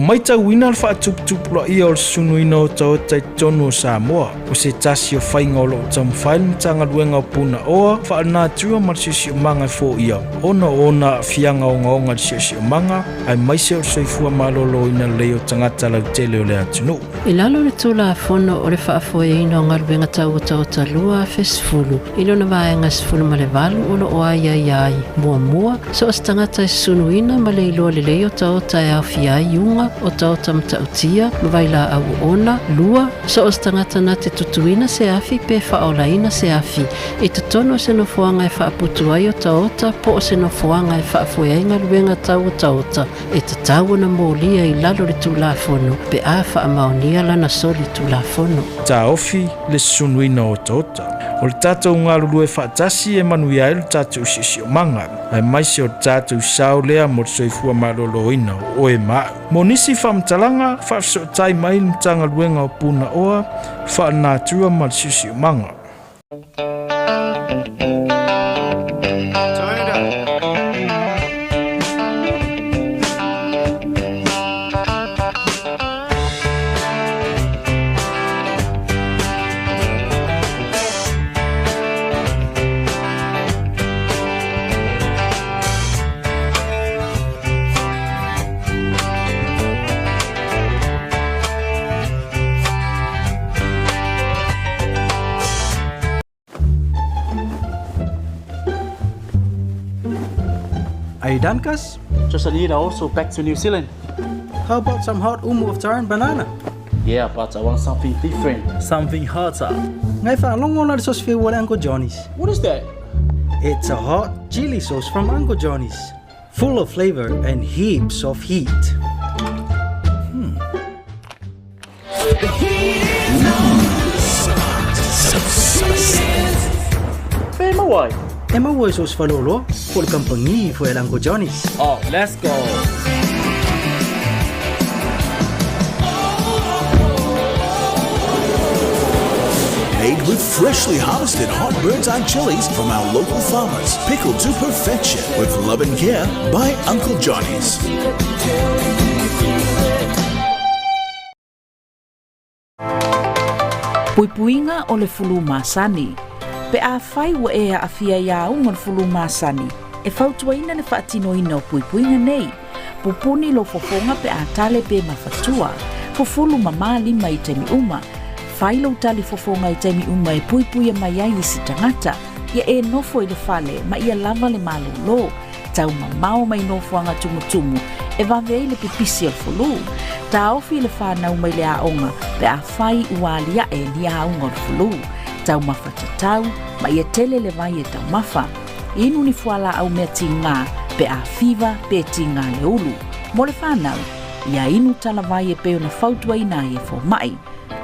Matauina le faatuputupulaia o le susunuina o otaota i totonu o Samoa. O se tasi o faiga o lo o taumafai le Matagaluega o Punaoa Faalenatura ma le Siosiomaga e foia ona o ona aafiaga ogaoga i le siosiomaga aemaise o le soifua maloloina lelei o tagata lautele o le atunuu. I lalo o le Tulafono o le Faafoeina o Galuega Tau Otaota 2010, i lona vaega 18 o lo o aiaia ai, muamua, so o se tagata e susunuina ma le iloa lelei otaota e aofia ai iuga, otaota matautia, ma vailaau oona, lua, so o se tagata na te tutuina se afi pe faaolaina se afi i totonu o se nofoaga e faaputu ai otaota po o se nofoaga e faafoe ai galuega tau otaota, e tatau ona molia i lalo o le Tulafono pe a faamaonia lana soli Tulafono. Taofi le susunuina o otaota. O le tatou galulue faatasi e manuia ai lo tatou siosiomaga, aemaise o le tatou sao lea mo le soifua maloloina o oe ma au. Mo nisi faamatalaga, faafesootai mai le Matagaluega o Punaoa Faalenatura ma le Siosiomaga. Turn it up. Are you done, Cuz? Just a little, also back to New Zealand. How about some hot umu of taro and banana? Yeah, but I want something different. Something hotter. Ngai whaalongo na le sauce whiu ale Uncle Johnny's. What is that? It's a hot chili sauce from Uncle Johnny's. Full of flavor and heaps of heat. Where am I? E maua i so se faleoloa po o le kamupani foi ale Uncle Johnny's. Oh, let's go. Made with freshly harvested hot bird's eye chilies from our local farmers, pickled to perfection with love and care by Uncle Johnny's. Puipuiga o le fulu masani. Pe afai ua e aafia i auga o le fulu masani, e fautuaina le faatinoina o puipuiga nei. Pupuni lou fofoga pe a tale pe mafatua. Fufulu mamā lima i taimi uma. Fai lou tali fofoga i taimi uma e puipuia mai ai isi tagata. Ia e nofo i le fale ma ia lava le malōlō. Taumamao mai nofoaga tumutumu e vave ai le pipisi o le fulu. Taofi le fanau mai le aoga pe afai ua aliae ni auga o le fulu. Taumafa tatau ma ia tele le vai e taumafa. Inu ni fualaau mea tigā pe a fiva pe tigā le ulu. Mo le fanau, ia inu talavai e pei ona fautuaina ai e fomai.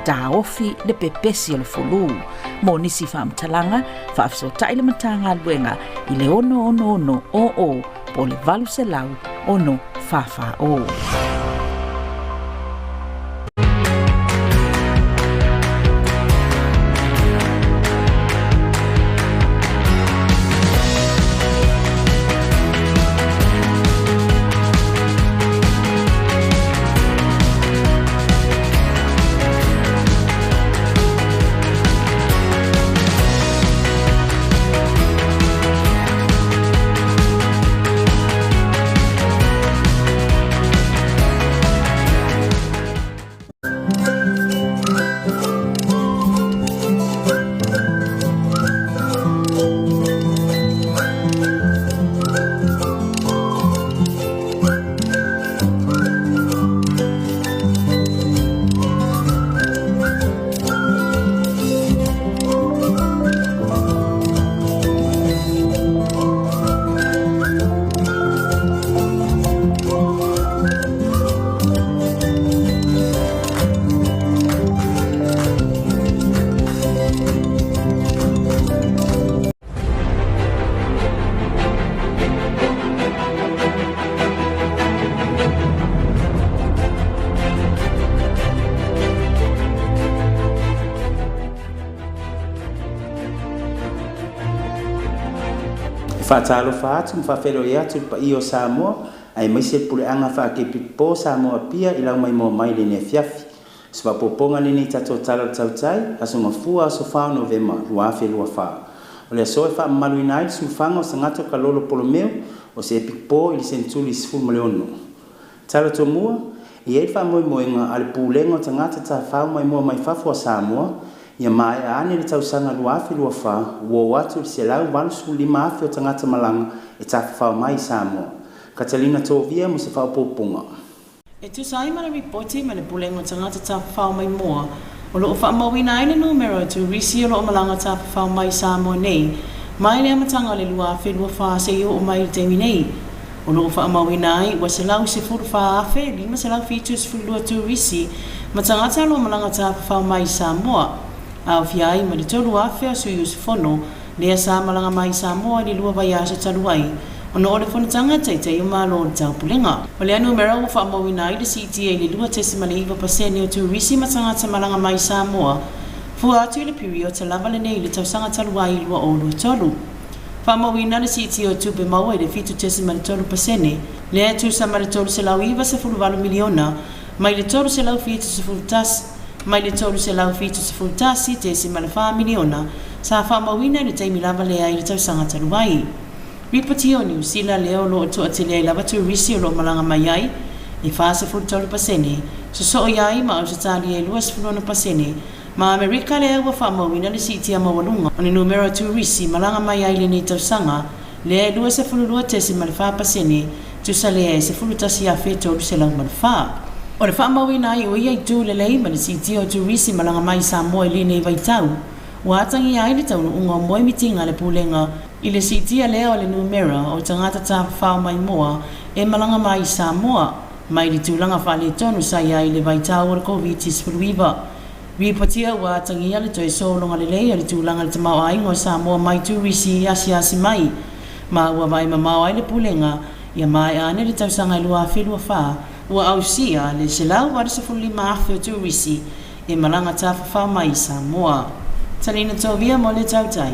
Taofi le pepesi o le fulu. Mo nisi faamatalaga, faafesootai le Matagaluega i le 666 00 po o le 800 6 44 0. E faatalofa atu ma faafeiloai atu i le paia o Samoa Aemaise le puleaga faakepipipo o Samoa Apia i lau maimoa mai i lenei afiafi. O se faaopoopoga lenei i tatou Tala o le Tautai, Aso Gafua, aso 4 o Novema 2024. O le aso e faamamaluina ai le sulufaga o Sagatho Kalolo Polomeo o se epikopo i le seneturi 16. Tala Tomua, E i ai le faamoemoega a le Pulega o Tagata Tafafao Maimoa Mai Fafo a Samoa, ia maea ane le tausaga 2024, ua oo atu i le 185,000 o tagata malaga e tafafao mai i Samoa. Catalina Tovia mo se faaopoopoga. E tusa ai ma le ripoti mai le Pulega o Tagata Tafafao Maimoa, o lo o faamauina ai le numera o turisi o lo o malaga tafafao mai i Samoa nei mai le amataga o le 2024 seia oo mai i le taimi nei. O lo o faamauina ai ua 114,572 turisi ma tagata o lo o malaga tafafao mai i Samoa, aofia ai ma le 3,000 o sui usufono lea sa malaga mai i Samoa i le lua vaiaso talu ai ona o le fonotaga a Taitai o Malo o le Taupulega. O lea numera ua faamauina ai le siitia i le 2.9% o turisi ma tagata malaga mai i Samoa, fua atu i le piriota lava lenei i le tausaga talu ai 2023. Faamauina le siitia o tupe maua i le 7.3%, lea e tusa ma le $398 miliona mai le 371 mai le $371.4 miliona sa faamauina i le taimi lava lea i le tausaga talu ai. Ripotia o Niu Sila lea o lo o toatele ai lava turisi o lo o malaga mai ai, e 43%, sosoo i ai ma Ausetalia e 26%, ma Amerika lea ua faamauina le siitia maualuga o le numera o turisi malaga mai ai i lenei tausaga lea e 22.4%, tusa lea e 11,304. O le faamauina ai o ia itu lelei ma le siitia o turisi malaga mai i Samoa i lenei vaitau, ua atagia ai le taunuuga o moemitiga a le Pulega i le siitia lea o le numera o tagata tafafao maimoa e malaga mai i Samoa mai le tulaga faaletonu sa i ai i le vaitau o le Koviti-19. Ripotia ua atagia le toe sologa lelei o le tulaga i le tamaoaiga o Samoa mai turisi asiasi mai, ma ua vaai mamao ai le Pulega ia maea ane le tausaga e 2024, ua ausia le 185,000 o turisi e malaga tafafao mai i Samoa. Talina Tovia mo le Tautai.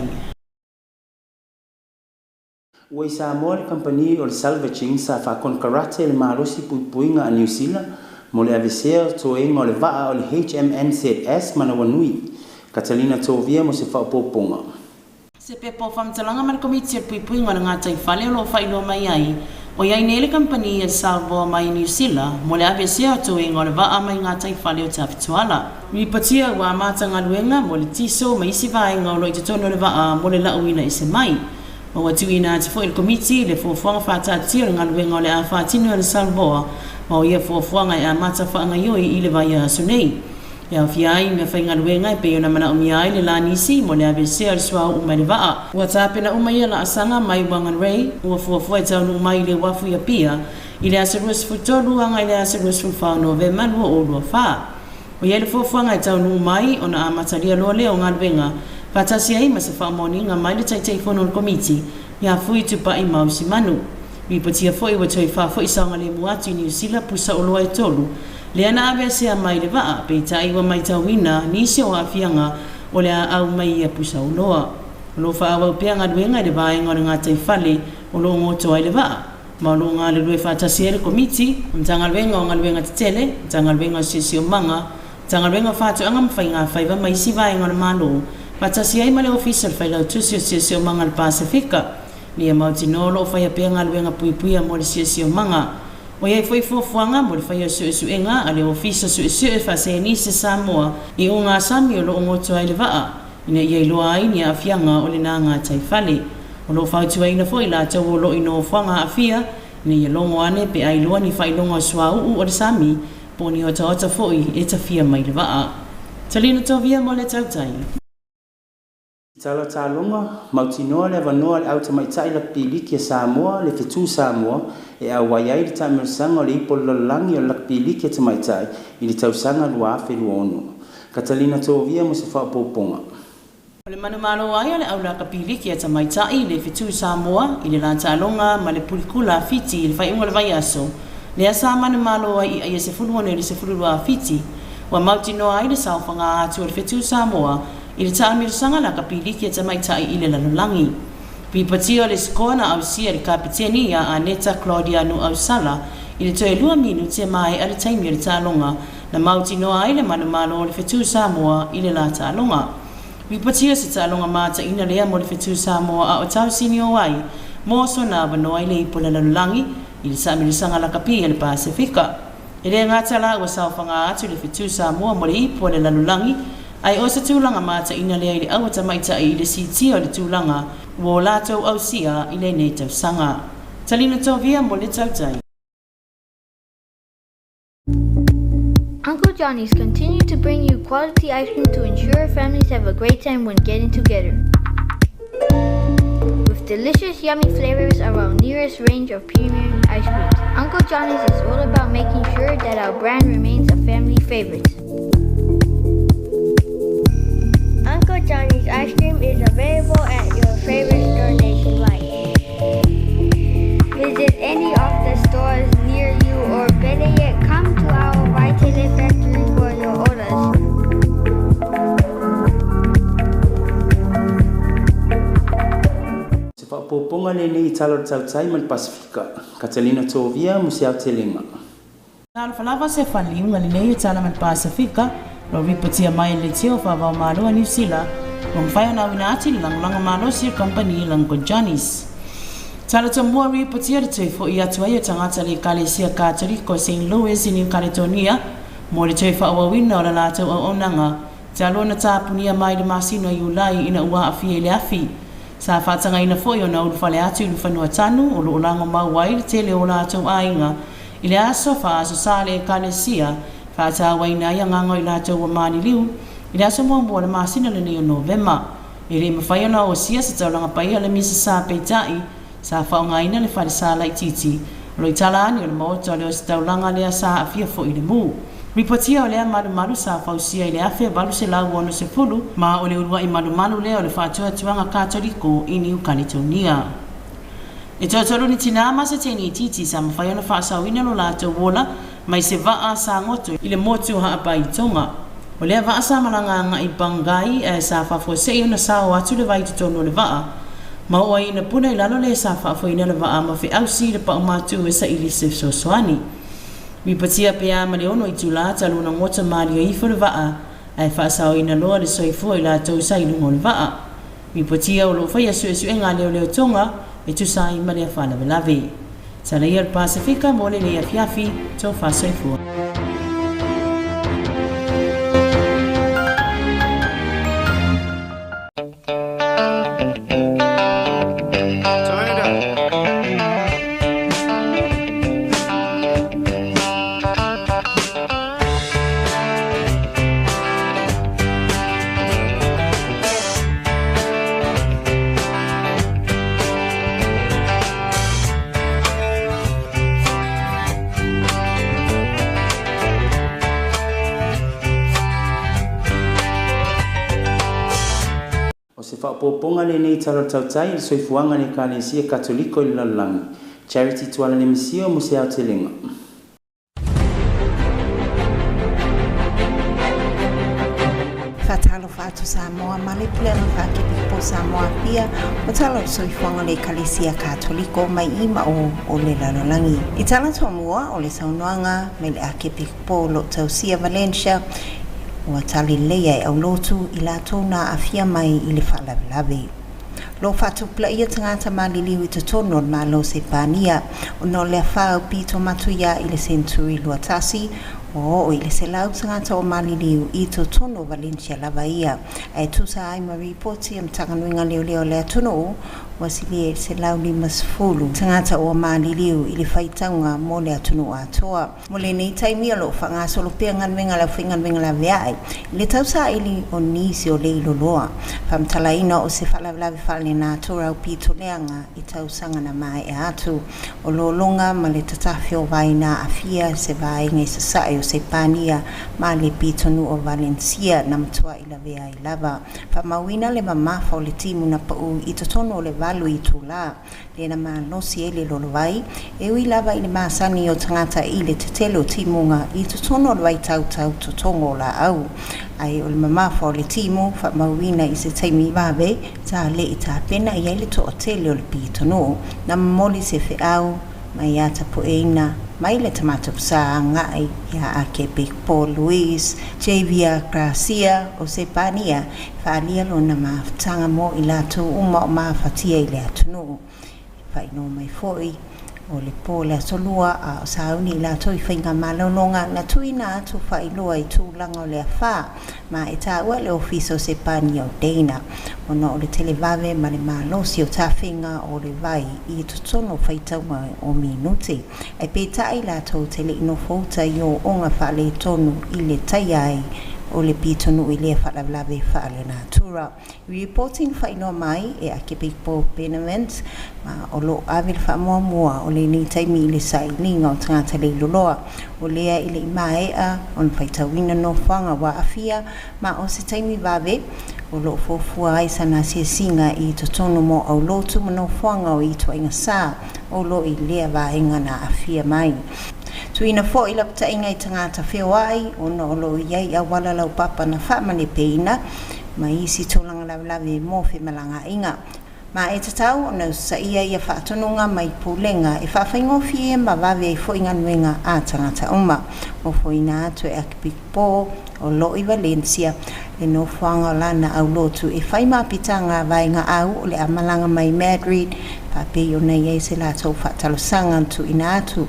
Ua i Samoa le kamupani o le Salvaging sa faakonekarate le malosi puipuiga a Niu Sila mo le avesea o toega o le vaa o le HMNZS Manawanui. Catalina Tovia mo se faaopoopoga. Se pepa o faamatalaga ma le Komiti o le Puipuiga o le Gataifale o lo o faailoa mai ai, ua i ai nei le kamupani a le Salvoa mai Niu Sila mo le avesea o toega o le vaa mai gataifale o Tafitoala. Ripotia ua amata galuega mo le tiso ma isi vaega o lo o i totonu o le vaa mo le lauina ese mai. Ma ua tuuina atu foi i le Komiti le fuafuaga faataatia o le galuega o le a faatino e le Salvoa ma o ia fuafuaga e amata faagaioi i le vaiaso nei. E aofia ai mea faigaluega e pei ona manaomia ai le lanisi mo le avesea o le suauu mai le vaa. Ua tapena uma ia laasaga mai Wanganrei, ua fuafua e taunuu mai i le uafu i Apia i le aso 23 agai i le aso 24 o Novema 2024. Ua i ai le fuafuaga e taunuu mai ona amatalia loa lea o galuega faatasi ai ma se faamaoniga mai le Taitaifono o le Komiti ia Fui Tupai Mausimanu. Ripotia foi ua toe faafoi saogalemu atu i Niu Sila pusa oloa e tolu lea na aveesea mai le vaa, peitai ua maitauina nisi o aafiaga o le a au mai ia pusa oloa. O lo o faaauau pea galuega i le vaega o le gataifale o lo o goto ai le vaa, ma o lo o galulue faatasi ai le Komiti, Matagaluega o Galuega Tetele, Matagaluega o Siosiomaga, Matagaluega o Faatoaga ma Faigafaiva ma isi vaega o le Malo, faatasi ai ma le Ofisa o le Failautusi o Siosiomaga o le Pasefika. Ina ia mautinoa o lo o faia pea galuega puipuia mo le siosiomaga. Ua i ai foi fuafuaga mo le faia o suesuega a le Ofisa Suesue Faasehenise Samoa i ogasami o lo o goto ai le vaa, ina ia iloa ai ni aafiaga o lena gataifale. O lo o fautuaina foi latou o lo o i nofoaga aafia ina ia logo ane pe a iloa ni faailoga o suauu o le sami po o ni otaota foi e tafia mai le vaa. Talina Tovia mo le Tautai. Tala Taloga, Mautinoa le avanoa a le au tamaitai lakapi liki a Samoa, le Fetu Samoa, e auai ai le taamilosaga o le Ipo o le Lalolagi o le Lakapi Liki a Tamaitai i le tausaga 2026. Catalina Tovia mo se faaopoopoga. O le manumalo ai o le au lakapi liki a tamaitai, le Fetu Samoa, i le la taaloga ma le pulikula a Fiti i le faaiuga o le vaiaso, lea sa manumalo ai i aia 16 i le 12 a Fiti, ua mautinoa ai le saofaga atu o le Fetu Samoa i le taamilosaga lakapi liki a tamaitai i le lalolagi. Ripotia o le sikoa na ausia e le kapeteni ia Aneta Claudia Nuuausala i le toe 2 minute e mae'a le taimi o le taaloga na mautinoa ai le manumalo o le Fetu Samoa i le la taaloga. Ripotia se taaloga mataina lea mo le Fetu Samoa a o tausini o ai mo sona avanoa i le ipu o le lalolagi i le saamilosaga lakapi a le Pasefika. E le gata la ua saofaga atu le Fetu Samoa mo le ipu o le lalolagi, ae o se tulaga mataina lea i le aua tamaita'i i le siitia o le tulaga ua o latou ausia i lenei tausaga. Talina Tovia mo le Tautai. Uncle Johnny's continue to bring you quality ice cream to ensure families have a great time when getting together. With delicious, yummy flavors of our nearest range of premium ice creams, Uncle Johnny's is all about making sure that our brand remains a family favorite. Uncle Johnny's ice cream is available at your favorite store nationwide. Visit any of the stores near you or better yet, come to our Waikele factory for your orders. Se faaopoopoga lenei i tala o le tautai ma le Pasefika. Catalina Tovia mo se aotelega. Talofa lava se faliuga lelei e tala ma le Pasefika, ua ripotia mai e le Leitio Faavao Malo a Niu Sila, ua mafai ona auina atu i le lagolago malosi o le kamupani Uncle Johnny's. Tala tomua ripotia le toe fo'i atu ai o tagata le Ekalesia Katoliko St. Louis i Niu Kaletonia mo le toe faaauauina o la latou auaunaga talu ona tapunia mai i le masina o Iulai ina ua aafia i le afi. Sa faatagaina foi ona ulufale atu i Lufanua Tanu o lo o lagomau ai le tele o latou aiga i le aso faa-Aso Sa le Ekalesia faatauaina ai agaga o i latou ua maliliu i le aso muamua o le masina lenei o Novema. E le i mafai ona osia se taulaga paia o le misa sa peitai sa faaaogaina le fale sa laitiiti o lo o i tala ane o le maota o le ositaulaga lea sa aafia foi i le mu. Ripotia o lea malumalu sa fausia i le 1860 ma o le ulua'i malumalu lea o le faatuatuaga Katoliko i Niu Kaletonia. E toatolu ni tinā ma se teine itiiti sa mafai ona faasaoina lo latou ola mai se vaa sa goto i le motu o Ha'apai i Tonga. O lea vaa sa malaga aga'i i Bangai ae sa faafuase'i ona sao atu le vai i totonu o le vaa. Ma oo ai ina puna i lalo le sa faafoeina le vaa ma feausi i le pa'umātū e saili se fesoasoani. Ripotia pea ma le 6 itulā talu ona goto malie ifo le vaa ae faasaoina loa le soifua i latou sa i luga o le vaa. Ripotia o lo o faia suesuega a leoleo Tonga e tusa ai ma lea faalavelave. Tala ia o le Pasefika mo lenei afiafi, tofa soifua. O se faaopoopoga lenei i tala o le tautai i le soifuaga a le Ekalesia Katoliko i le lalolagi, Charity Tuala Lemisio mo se aotelega. Faatalofa atu Samoa ma le Pulega Faakepikopo Samoa Apia o tala o le soifuaga o le Ekalesia Katoliko mai i ma o o le lalolagi. I tala toamua o le saunoaga mai le Akepikopo o lo o tausia Valencia ua tali lelei ai aulotu i latou na aafia mai i le faalavelave. Lo faatupulaia tagata maliliu i totonu o le Malo o Sepania ona o le afa aupito matuia i le senturi 21 ua oo i le 100 tagata o maliliu i totonu o Valencia lava ia ae tusa ai ma ripoti a Matagaluega Leoleo o le atunuu ua silia i le 150 tagata ua maliliu i le faitauga mo le atunuu atoa. Mo lenei taimi o lo o faagasolo pea galuega a le aufaigaluega laveai i le tausaili o nisi o le iloloa. Faamatalaina o se faalavelave faalenatura aupito leaga i tausaga na maea atu. O lologa ma le tatafi o vai na aafia se vaega i sasae o Sepania ma le pitonuu o Valencia na matuai lavea ai lava. Faamauina le mamafa o le timu na pau i totonu o le 8 itulā lea na malosi ai le lolovai, e ui lava i le masani o tagata i le tetele o timuga i totonu o le vaitautau totogo o laau. Ae o le mamafa o le timu faamauina i se taimi vave sa le i tapena i ai le toatele o le pitonuu na momoli se feau mai ia tapueina mai le tamatosa agai ia Akepiko Luis Javier Garcia o Sepania faaalia lona mafutaga mo i latou uma o mafatia i le atunuu. Faailoa mai foi o le po le aso lua a o sauni i latou i faiga malologa na tuuina atu faailoa i tulaga o le afā ma e taua le ofisa o Sepania o Dana ona o le televave ma le malosi o tafiga o le vai i totonu o faitauga o minute ae peitai latou te le i nofouta i ooooga faaletonu i le taia ai o le pitonuu i lea faalavelave faalenatura. Reporting faailoa mai e Akepiko Benavent ma o loo ave le faamuamua o lenei taimi i le sailiga o tagata leiloloa o lea i le i maea ona faitauina nofoaga ua aafia ma o se taimi vave o loo fuafua ai sana asiasiga i totonu mo aulotu ma nofoaga o ituaiga sa o loo i lea vaega na aafia mai. Tuuina foi lapataiga i tagata feoai ona o loo i ai auala laupapa na faamalepeina ma isi tulaga lavelave mo femalagaaiga. Ma e tatau ona usitaia ia faatonuga mai pulega e faafaigofie ma vave ai foi galuega a tagata uma. Ofoina atu e Akepiko o loo i Valencia le nofoaga o lana aulotu e fai mapitaga a vaega au o le amalaga mai Madrid faapei ona i ai se latou faatalosaga na tuuina atu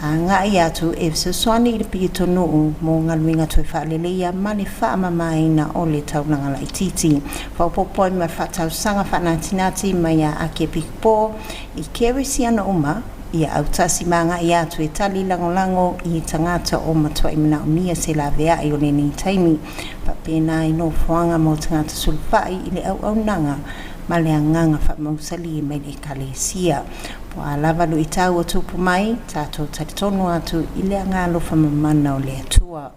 agai atu e fesoasoani i le pitonuu mo galuega toe faaleleia ma le faamamaina o le taulaga laitiiti. Faaopoopo ai ma le faatalosaga faanatinati mai ia Akepiko i kerisiano uma ia autasi ma agai atu e tali lagolago i tagata o matuai manaomia se laveai o lenei taimi faapena i nofoaga mo tagata sulufai i le auaunaga ma le agaga faamausali mai le ekalesia. Po o a lava luitau o tupu mai, tatou talitonu atu i le agaalofa mamana o le Atua.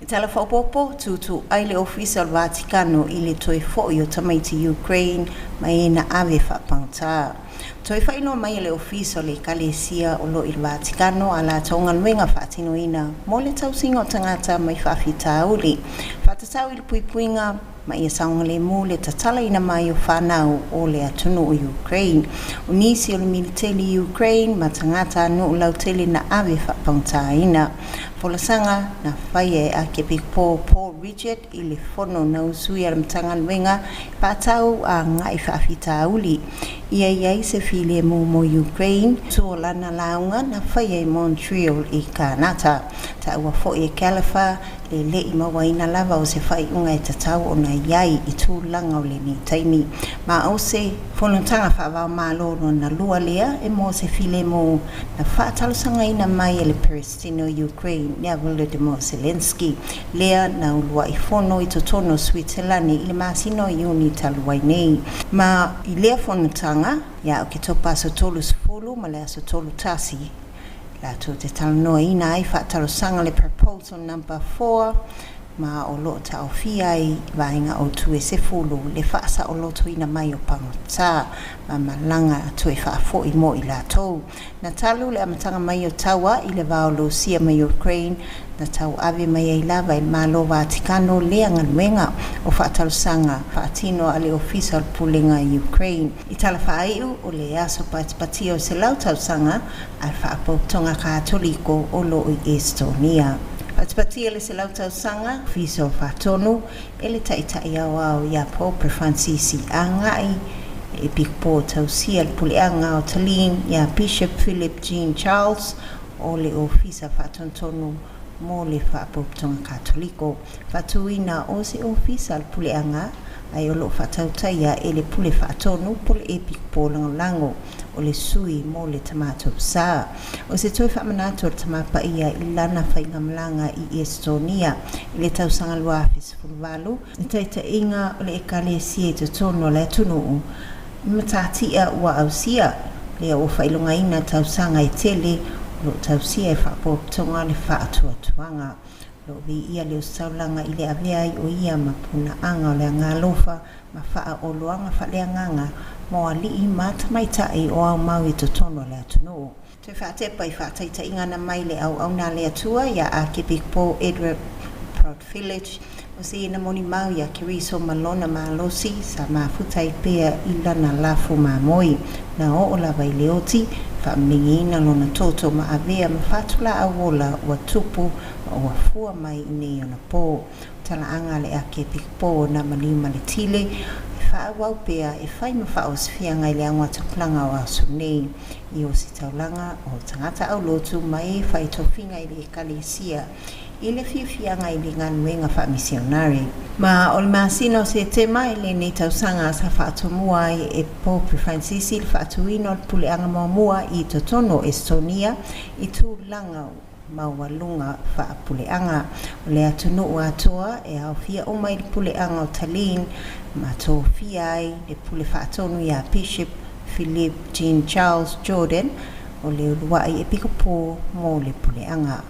E tala faaopoopo, tutu ai le ofisa o le Vatikano i le toe foi o tamaiti Ukraine mai na ave faapagata. Toe faailoa mai e le ofisa o le ekalesia o loo i le Vatikano a latou galuega faatinoina mo le tausiga o tagata mai faafitauli. Faatatau i le puipuiga ma ia saogalemu le tatalaina mai o fanau o le atunuu Ukraine. O nisi o le militeli Ukraine ma tagata nuu lautele na ave faapagataina. Folasaga na faia e Akepiko Paul Richard i le fono na usuia le Matagaluega faatau agai faafitauli. Ia i ai se filemu mo Ukraine tua lana lauga na faia i Montreal i Kanata. Taua foi e Califa le lei mauaina lava o se faaiuga e tatau ona i ai i tulaga o lenei taimi. Ma o se fonotaga faavaomalo lona lua lea e mo se filemu na faatalosagaina mai e le Peresetene o Ukraine ia Volodymyr Zelensky lea na uluai fono i totonu o Suitselani i le masina o Iuni talu ai nei. Ma i lea fonotaga ia Oketopa aso 30 ma le aso 31 latou te talanoaina ai faatalosaga le proposal number 4 ma o loo taofia ai vaega autu e 10 le faasaolotoina mai o pagota ma malaga toe faafoi mo i latou. Na talu le amataga mai o taua i le va o Lusia ma Ukraine na tauave mai ai lava e le Malo Vatikano lea galuega o faatalosaga faatino a le ofisa o le pulega Ukraine. I tala faaiu o le aso patipatia o 100 tausaga a le Faapotopotoga Katoliko o loo i Estonia. Patipatia le 100 tausaga ofisa o faatonu e le taitai aoao ia Pope Francisi agai e pikopo tausia le puleaga o Tallinn ia Bishop Philip Jean Charles o le ofisa faatonutonu mo le Faapotopotoga Katoliko. Faatuina o se ofisa le puleaga ae o loo faatautaia e le pule faatonu po le epikopo lagolago o le sui mo le tamatosa. O se toe faamanatu o le tamapaia i lana faigamalaga i Estonia i le tausaga 2018 le taitaiga o le ekalesia i totonu o le atunuu i matatia ua ausia lea ua faailogaina tausaga e tele o loo tausia e faapotopotoga le faatuatuaga. Loo viia le ositaulaga i le avea ai o ia ma punaaga o le agalofa ma faaoloaga faaleagaga mo alii ma tamaitai o aumau i totonu o le atunuu. Toe faatepa i faataitaiga na mai le auauna a le Atua ia Akepiko Edward Ifrod Village, o se na molimau iā Keriso ma lona malosi sa mafuta ai pea i lana lafo mamoe. Na oo lava i le oti, faamaligiina lona toto ma avea ma fatulaau ola ua tupu ma ua fua mai i nei ona po. O talaaga a le Akiepikopo o Namaliu ma le Tile e faaauau pea e fai ma faaosifiaga i le augatupulaga o aso nei i ositaulaga o tagata aulotu ma e fai tofiga i le Ekalesia i le fiafiaga i le galuega faamisionare. Ma o le masina o Setema i lenei tausaga sa faatomua ai e Pope Fransisi le faatuina o le puleaga muamua i totonu o Estonia i tulaga maualuga faapuleaga o le atunuu atoa e aofia uma i le puleaga o Tallinn ma tofia ai le pule faatonu iā Bishop Philippe Jean Charles Jordan o le uluai epikopo mo le puleaga.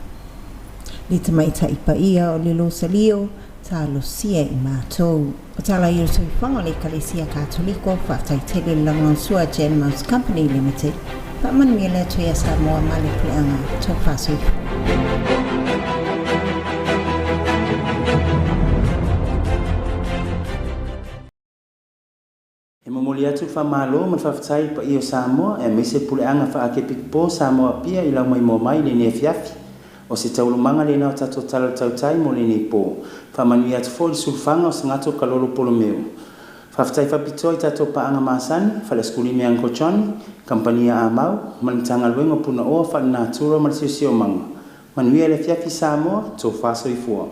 Le Tamaitai Paia o le Losalio, talosia i matou. O tala ia o le soifuaga o le Ekalesia Katoliko, faafetai tele le lagolagosua a Janmos Company Limited, faamanuia le Atua iā Samoa ma le puleaga tofa soifua. E momoli atu le faamalo ma le faafetai i le paia o Samoa aemaise le puleaga faa-Kepikopo Samoa Apia i lau maimoa mai i lenei afiafi. O se taualumaga lena o tatou tala o le tautai mo lenei po. Faamanuia atu foi i le sulufaga o Sagato Kalolo Polomeo. Faafetai faapitoa i tatou paaga masani, Faleasikulimi Uncle Johnny, Kamupani a Amau, ma le Matagaluega o Punaoa Faalenatura ma le Siosiomaga. Manuia le afiafi Samoa, tofa soifua.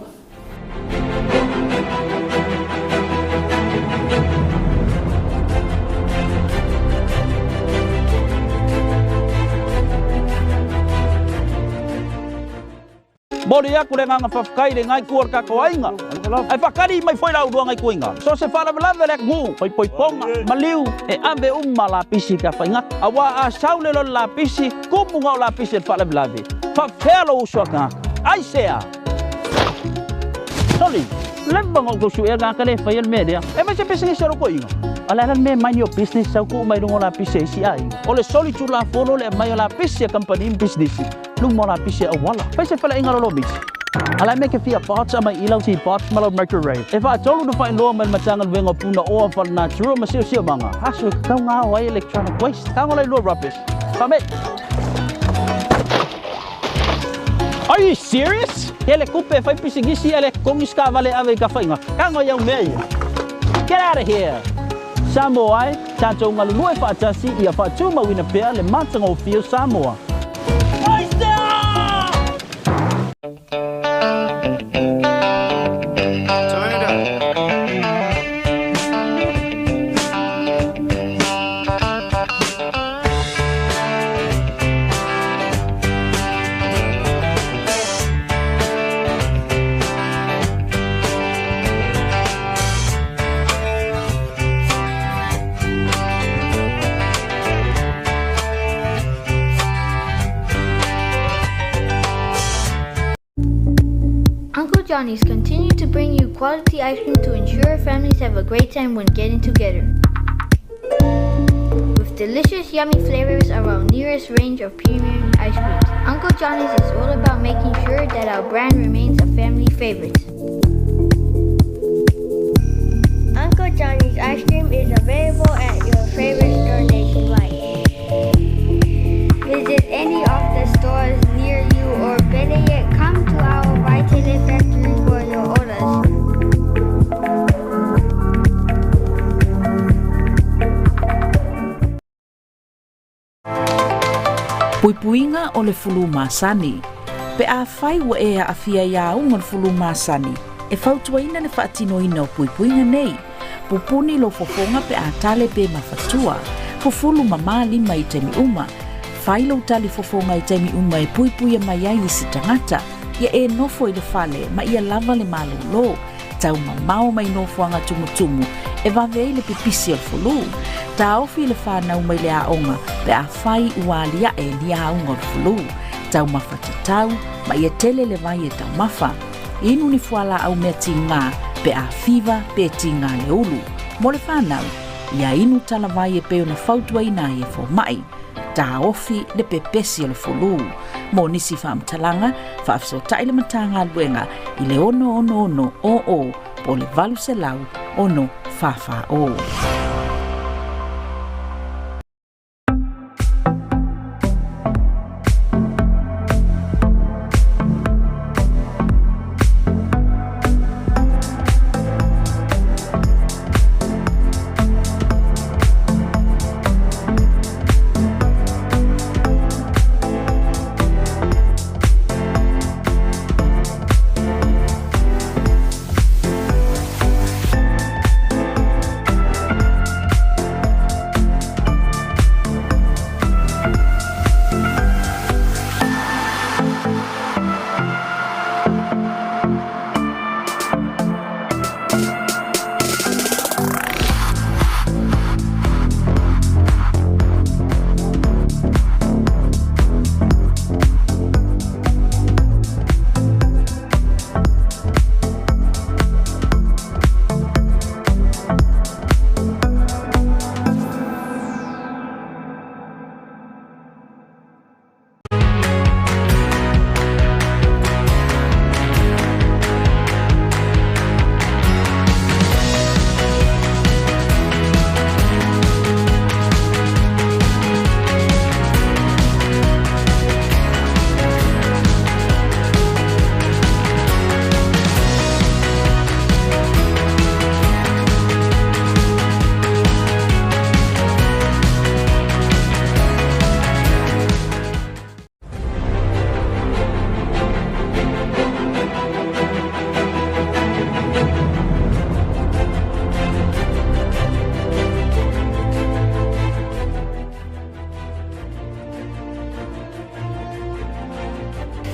Momoli atu le agaga faafetai i le gaikua o le tatou aiga. Ae faatali mai foi la ulua gaikuaiga. So o se faalavelave le atunuu, poipoipoga, maliu, e ave uma lapisi i tafaigata. Aua a sau le lole lapisi, tumu na o lapisi e le faalavelave. Faafefea lou uso a tagata? Aisea? Soli, leva na ou tau suea le tagata lea e faia le mea lea. E fai se pisinisi a lou toeaina. A o le a la le mea e mind your business sau tuu mai luga o lapisi a isi aiga? O le soli tulafono le aumai o lapisi a kamupani ma pisinisi luma o lapisi a auala. Fai se faleaiga lolomiti. A la e mea ke fia parts aumai i lau teapot ma lau microwave. E faatolu na faailoa mai le Matagaluega o Punaoa Faalenatura ma Siosiomaga, aso e tatau na ao ai electronic waste. Tago lailua rubbish. Fame! Are you serious? Tele kupe e fai pisinisi ae le totogi se taavale e ave i Tafaigata. Tago i au mea ia. Get out of here! Samoa e, tatou galulue faatasi ia faatumauina pea le matagofie o Samoa. Uncle Johnny's continue to bring you quality ice cream to ensure families have a great time when getting together. With delicious, yummy flavors of our nearest range of premium ice creams, Uncle Johnny's is all about making sure that our brand remains a family favorite. Uncle Johnny's ice cream is available at your favorite store nationwide. Visit any of the stores near you or better yet, come to our Vaitele factory for your orders. Puipuiga o le fulu masani. Pe afai ua e aafia i auga o le fulu masani, e fautuaina le faatinoina o puipuiga nei. Pupuni lou fofoga pe a tale pe mafatua. Fufulu mamā lima i taimi uma. Fai lou tali fofoga i taimi uma e puipuia mai ai isi tagata. Ia e nofo i le fale ma ia lava le malōlō. Tau mamao mai nofoaga tumutumu e vave ai le pipisi o le fulu. Taofi le fanau mai le aoga pe afai ua aliae ni auga o le fulu. Taumafa tatau ma ia tele le vai e taumafa. Inu ni fualaau mea tigā pe a fiva pe tigā le ulu. Mo le fanau, ia inu talavai e pei ona fautuaina ai e fomai. Taofi le pepesi o le fulu. Mo nisi faamatalaga, faafesootai le Matagaluega i le 666 00 po o le 800 6 44 0.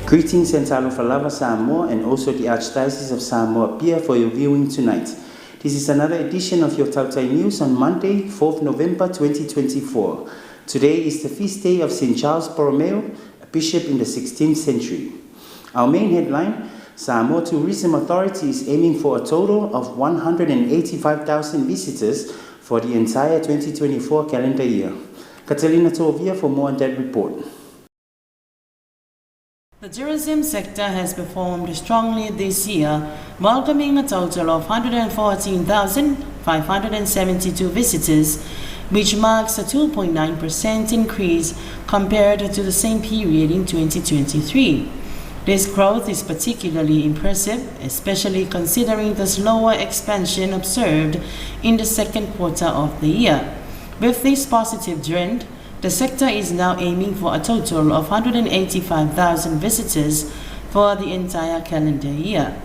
Greetings and talofa lava Samoa and also the Archdiocese of Samoa Apia for your viewing tonight. This is another edition of your Tautai News on Monday, 4th November 2024. Today is the feast day of St. Charles Borromeo, a bishop in the 16th century. Our main headline, Samoa Tourism Authority is aiming for a total of 185,000 visitors for the entire 2024 calendar year. Catalina Tovia for more on that report. The tourism sector has performed strongly this year, welcoming a total of 114,572 visitors, which marks a 2.9% increase compared to the same period in 2023. This growth is particularly impressive, especially considering the slower expansion observed in the second quarter of the year. With this positive trend, the sector is now aiming for a total of 185,000 visitors for the entire calendar year.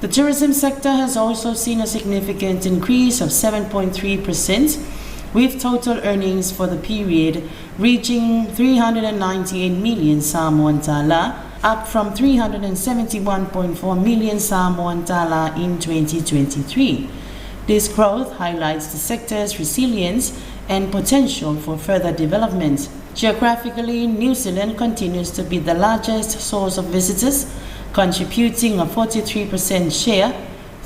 The tourism sector has also seen a significant increase of 7.3%, with total earnings for the period reaching 398 million Samoan tala, up from 371.4 million Samoan tala in 2023. This growth highlights the sector's resilience and potential for further development. Geographically, New Zealand continues to be the largest source of visitors, contributing a 43% share,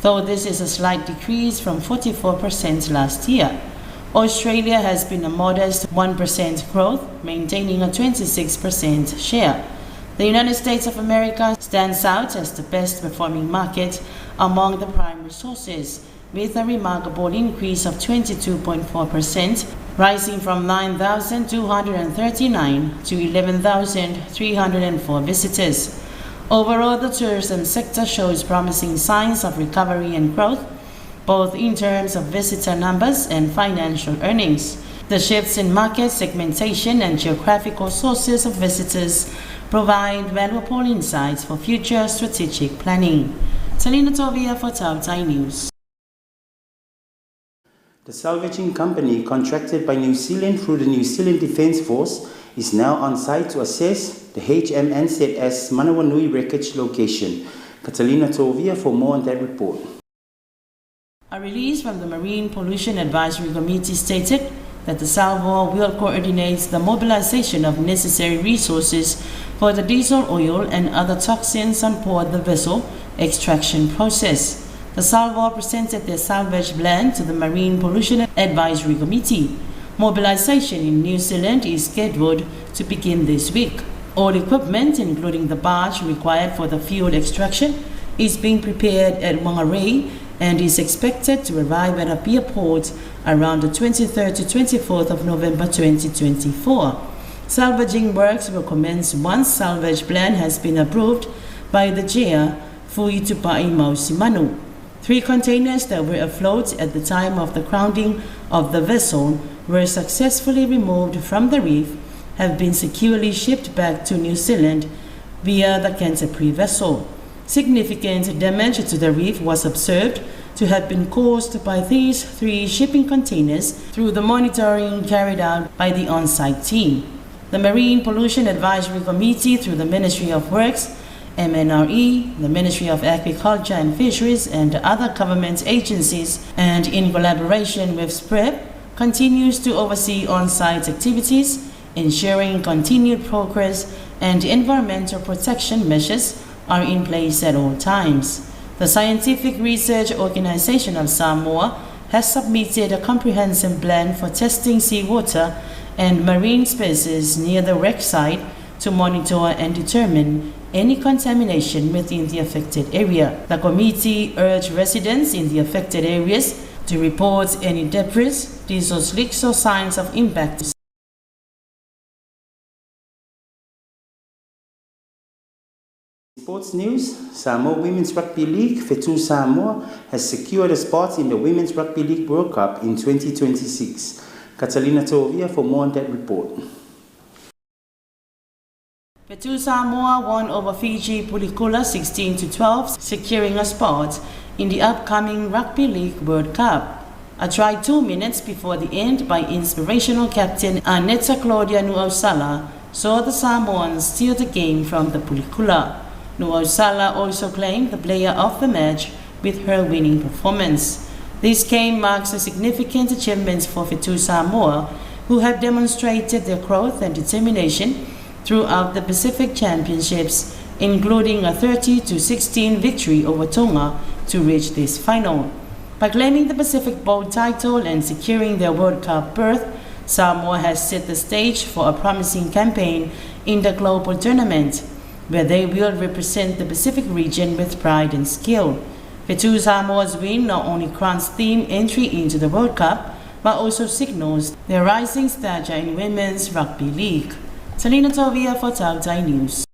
though this is a slight decrease from 44% last year. Australia has been a modest 1% growth, maintaining a 26% share. The United States of America stands out as the best performing market among the primary sources, with a remarkable increase of 22.4%, rising from 9,239 to 11,304 visitors. Overall, the tourism sector shows promising signs of recovery and growth, both in terms of visitor numbers and financial earnings. The shifts in market segmentation and geographical sources of visitors provide valuable insights for future strategic planning. Talina Tovia for Tautai News. The salvaging company contracted by New Zealand through the New Zealand Defence Force is now on site to assess the HMNZS Manawanui wreckage location. Catalina Tovia for more on that report. A release from the Marine Pollution Advisory Committee stated that the salvor will coordinate the mobilization of necessary resources for the diesel oil and other toxins on board the vessel extraction process. The salvor presented their salvage plan to the Marine Pollution Advisory Committee. Mobilization in New Zealand is scheduled to begin this week. All equipment, including the barge required for the fuel extraction, is being prepared at Whangarei and is expected to arrive at Apia Port around the 23rd to 24th of November 2024. Salvaging works will commence once salvage plan has been approved by the chair, Fui Tupai Mausimanu. 3 containers that were afloat at the time of the grounding of the vessel were successfully removed from the reef, have been securely shipped back to New Zealand via the Canterbury vessel. Significant damage to the reef was observed to have been caused by these 3 shipping containers through the monitoring carried out by the on-site team. The Marine Pollution Advisory Committee, through the Ministry of Works, MNRE, the Ministry of Agriculture and Fisheries, and other government agencies, and in collaboration with SPREP, continues to oversee on-site activities, ensuring continued progress and environmental protection measures are in place at all times. The Scientific Research Organization of Samoa has submitted a comprehensive plan for testing seawater and marine species near the wreck site to monitor and determine any contamination within the affected area. The committee urged residents in the affected areas to report any debris, diesel leaks, or signs of impact. Sports news, Samoa Women's Rugby League, Fetu Samoa has secured a spot in the Women's Rugby League World Cup in 2026. Catalina Tovia for more on that report. Fetu Samoa won over Fiji Bulikula 16-12, securing a spot in the upcoming Rugby League World Cup. A try 2 minutes before the end by inspirational captain Aneta Claudia Nuausala saw the Samoans steal the game from the Bulikula. Nuausala also claimed the player of the match with her winning performance. This game marks a significant achievement for Fetu Samoa, who have demonstrated their growth and determination throughout the Pacific Championships, including a 30-16 victory over Tonga to reach this final. By claiming the Pacific Bowl title and securing their World Cup berth, Samoa has set the stage for a promising campaign in the global tournament, where they will represent the Pacific region with pride and skill. Fetu Samoa's win not only grants team entry into the World Cup, but also signals their rising stature in Women's Rugby League. Selina Tovia for Tautai News.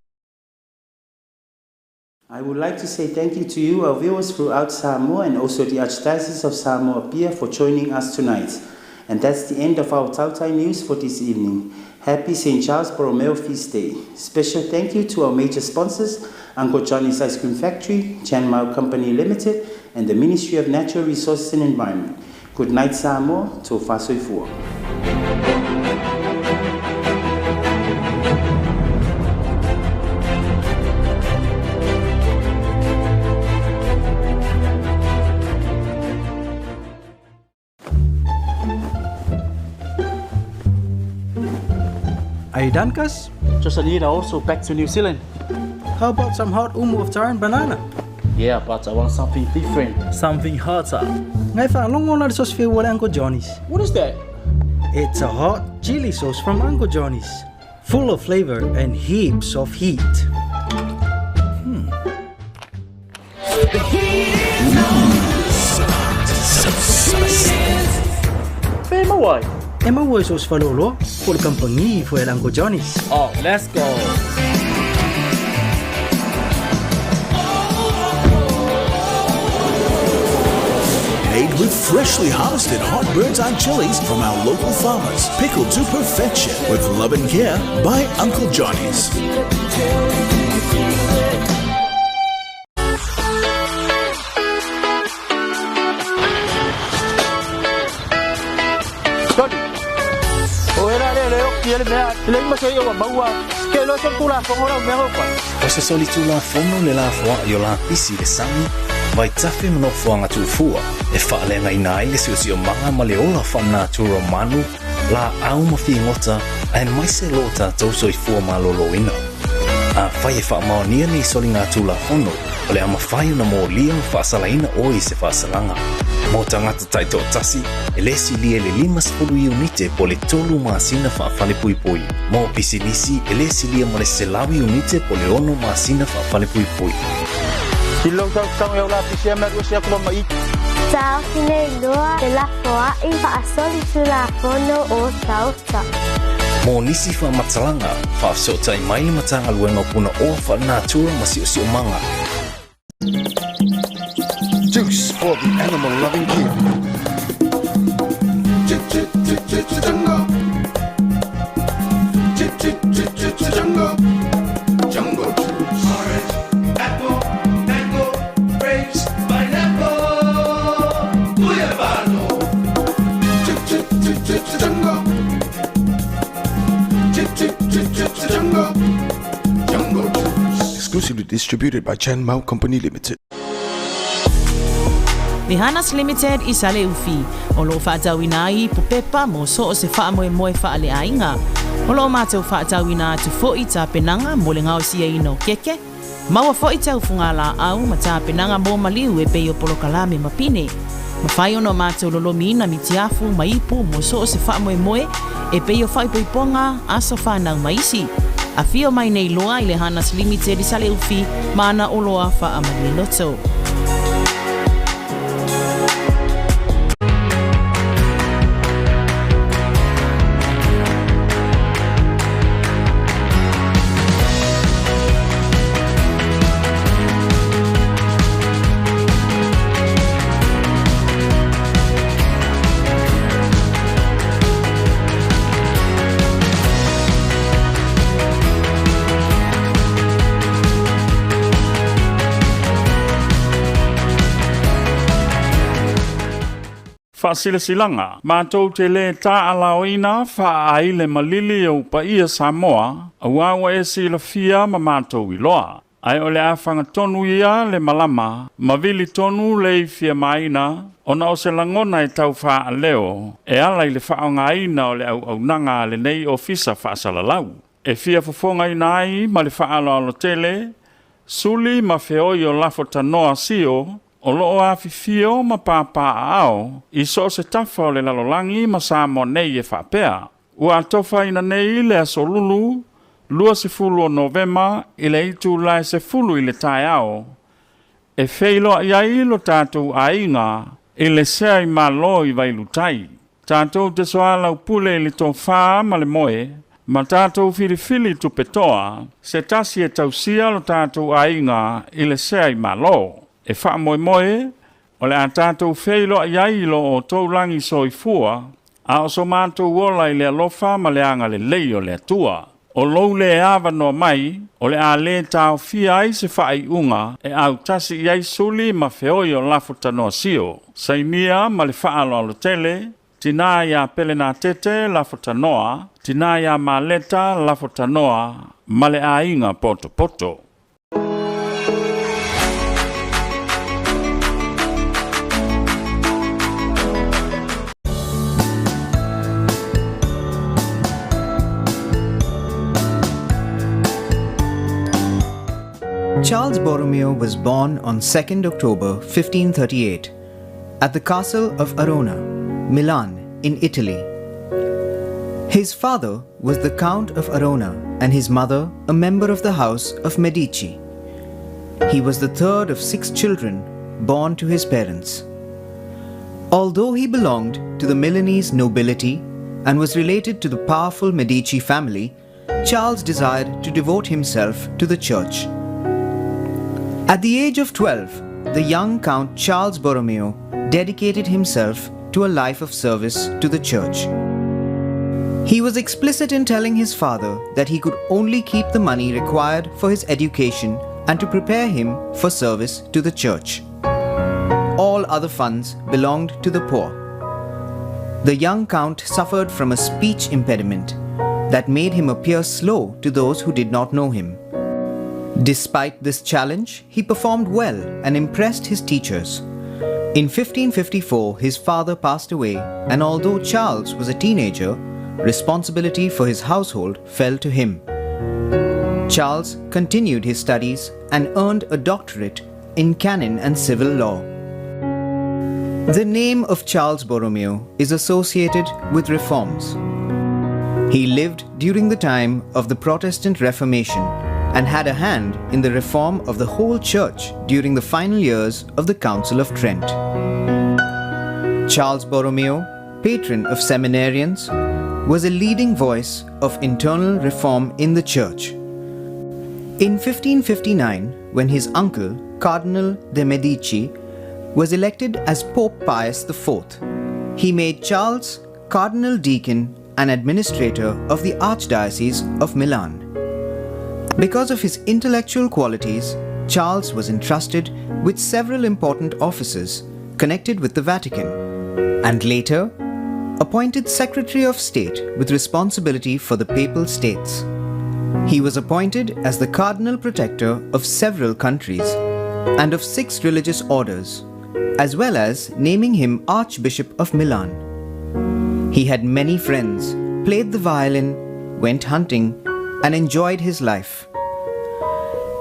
I would like to say thank you to you, our viewers throughout Samoa, and also the Archdiocese of Samoa Apia for joining us tonight. And that's the end of our Tautai News for this evening. Happy St. Charles Borromeo Feast Day. Special thank you to our major sponsors, Uncle Johnny's Ice Cream Factory, Chan Mao Company Limited, and the Ministry of Natural Resources and Environment. Good night, Samoa. Tofa Soifua. Are you done, Cuz? Just a little, also back to New Zealand. How about some hot umu of taro and banana? Yeah, but I want something different. Something hotter. Ngai whaalongo na sauce feel what Uncle Johnny's. What is that? It's a hot chili sauce from Uncle Johnny's. Full of flavor and heaps of heat. The heat is on. Where am I? E maua sauce whalolo, ko le kampangi fo el Uncle Johnny's. Oh, let's go. Made with freshly harvested hot bird's eye chilies from our local farmers, pickled to perfection with love and care by Uncle Johnny's. Johnny. O era le le o ki le mea, le ma se o maua. Ke lo son tula fongo la mea kwa. O se soli tula fono le la foa i o la pisi le sami, vai tafe mano foanga tufua, e whaalenga ina ai le sio manga ma le ola whana turo manu, la au ma whingota, ae mai se lo tātou soifua malōlōina. A whai e whaamaonia nei soli ngā tula fono, O le a mafai ona molia ma faasalaina oe i se faasalaga. Mo tagata taitoatasi, e lē silia i le 50 iunite po o le 3 masina faafalepuipui. Mo pisinisi, e lē silia ma le 100 iunite po o le 6 masina faafalepuipui. I lou tautau e au lapisi e mea ese atu ma i. Taofi nei loa felafoa'i fa'asolitulafono o otaota. Mo nisi faamatalaga, faafesootai mai le Matagaluega o Punaoa Faalenatura ma Siosiomaga. Juice for the animal loving king. Jungle. Jungle. Jungle juice. Orange, apple, mango, grapes, pineapple. Guyabano. Jungle. Jungle. Jungle juice. Exclusively distributed by Chan Mao Company Limited. Lihanas Limited i Saleufi, o loo faatauina ai ipu pepa mo so o se faamoemoe faaleaiga. O loo matou faatauina atu fo'i tapenaga mo le gaosiaina o keke, maua fo'i taufugalaau ma tapenaga mo maliu e pei o polokalame ma pine. Mafai ona o matou lolomiina mitiafu ma ipu mo so o se faamoemoe e pei o faaipoipoga, aso fanau ma isi. Afio mai nei loa i le Hanas Limited i Saleufi ma ana oloa faamalie loto. Faasilasilaga, matou te lē taalaoina faaai le malili o upaia Samoa, auā ua e silafia ma matou iloa. Ae o le a fagatonu ia le malama, ma vili tonu le ifiamaina, ona o se lagona e tau faaleo, e ala i le faaaogaina o le auaunaga a lenei ofisa faasalalau. E fia fofogaina ai ma le faaaloalo tele, suli ma feoi o lafo tanoa sio, o loo afifio ma papaaao i so o se tafa o le lalolagi ma Samoa nei e faapea. Ua atofaina nei le aso Lulu, 20 o Novema i le itulā e 10 i le taeao, e feiloai ai lo tatou aiga i le sea i Malo i Vailutai. Tatou te soalaupule i le tofā ma le moe, ma tatou filifili tupetoa, se tasi e tausia lo tatou aiga i le sea i Malo. E faamoemoe, o le a tatou feiloai ai i lo outou lagi soifua, a o so matou ola i le alofa ma le agalelei o le Atua. O lou lē avanoa mai, o le a lē taofia ai se faaiuga e autasi i ai suli ma feoi o lafo tanoa sio. Sainia ma le faaaloalo tele, Tinā iā Pelenatete Lafo Tanoa, Tinā iā Maleta Lafo Tanoa ma le aiga Potopoto. Charles Borromeo was born on 2nd October 1538 at the castle of Arona, Milan, in Italy. His father was the Count of Arona and his mother a member of the house of Medici. He was the third of 6 children born to his parents. Although he belonged to the Milanese nobility and was related to the powerful Medici family, Charles desired to devote himself to the church. At the age of 12, the young Count Charles Borromeo dedicated himself to a life of service to the church. He was explicit in telling his father that he could only keep the money required for his education and to prepare him for service to the church. All other funds belonged to the poor. The young count suffered from a speech impediment that made him appear slow to those who did not know him. Despite this challenge, he performed well and impressed his teachers. In 1554, his father passed away, and although Charles was a teenager, responsibility for his household fell to him. Charles continued his studies and earned a doctorate in canon and civil law. The name of Charles Borromeo is associated with reforms. He lived during the time of the Protestant Reformation and had a hand in the reform of the whole church during the final years of the Council of Trent. Charles Borromeo, patron of seminarians, was a leading voice of internal reform in the church. In 1559, when his uncle, Cardinal de' Medici, was elected as Pope Pius IV, he made Charles Cardinal Deacon and Administrator of the Archdiocese of Milan. Because of his intellectual qualities, Charles was entrusted with several important offices connected with the Vatican, and later appointed Secretary of State with responsibility for the Papal States. He was appointed as the Cardinal Protector of several countries and of 6 religious orders, as well as naming him Archbishop of Milan. He had many friends, played the violin, went hunting, and enjoyed his life.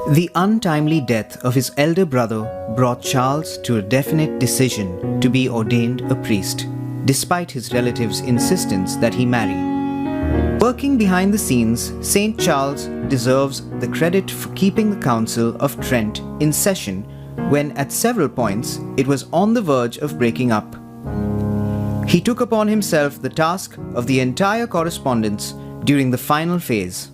The untimely death of his elder brother brought Charles to a definite decision to be ordained a priest, despite his relatives' insistence that he marry. Working behind the scenes, St. Charles deserves the credit for keeping the Council of Trent in session when at several points it was on the verge of breaking up. He took upon himself the task of the entire correspondence during the final phase.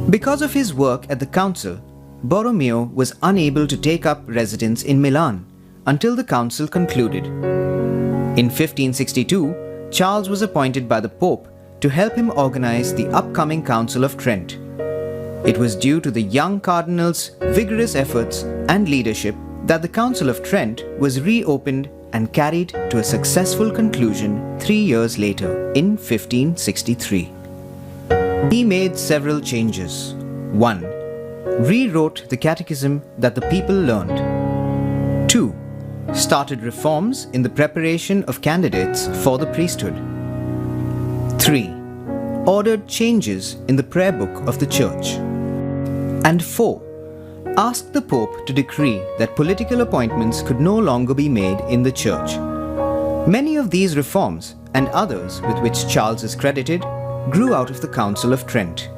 Because of his work at the council, Borromeo was unable to take up residence in Milan until the council concluded. In 1562, Charles was appointed by the Pope to help him organize the upcoming Council of Trent. It was due to the young cardinal's vigorous efforts and leadership that the Council of Trent was reopened and carried to a successful conclusion 3 years later in 1563. He made several changes. 1. Rewrote the catechism that the people learned. 2. Started reforms in the preparation of candidates for the priesthood. 3. Ordered changes in the prayer book of the church. And 4. Asked the Pope to decree that political appointments could no longer be made in the church. Many of these reforms, and others with which Charles is credited, grew out of the Council of Trent.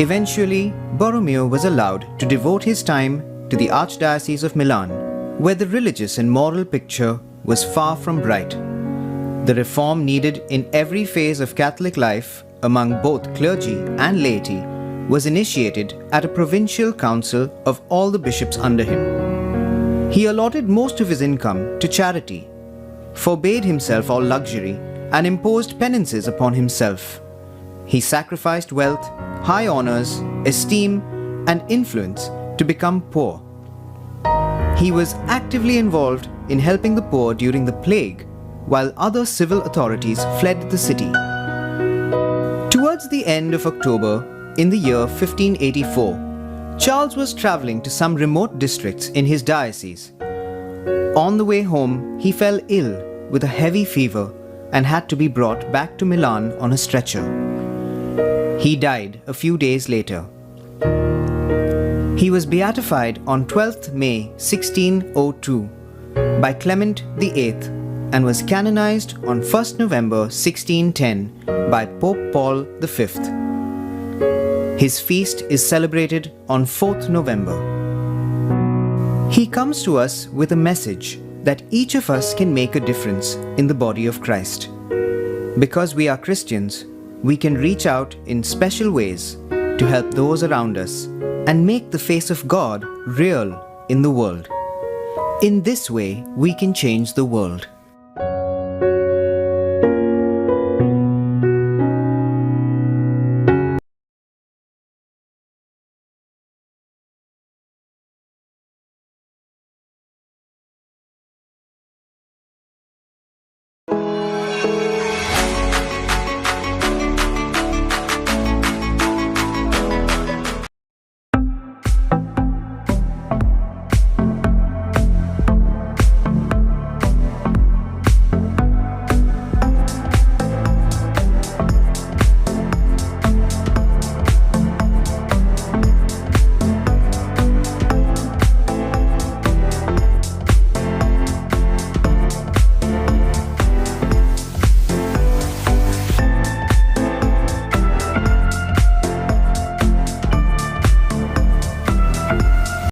Eventually, Borromeo was allowed to devote his time to the Archdiocese of Milan, where the religious and moral picture was far from bright. The reform needed in every phase of Catholic life, among both clergy and laity, was initiated at a provincial council of all the bishops under him. He allotted most of his income to charity, forbade himself all luxury, and imposed penances upon himself. He sacrificed wealth, high honors, esteem, and influence to become poor. He was actively involved in helping the poor during the plague, while other civil authorities fled the city. Towards the end of October, in the year 1584, Charles was traveling to some remote districts in his diocese. On the way home, he fell ill with a heavy fever and had to be brought back to Milan on a stretcher. He died a few days later. He was beatified on 12th May 1602 by Clement VIII and was canonized on 1st November 1610 by Pope Paul V. His feast is celebrated on 4th November. He comes to us with a message that each of us can make a difference in the body of Christ. Because we are Christians, we can reach out in special ways to help those around us and make the face of God real in the world. In this way, we can change the world.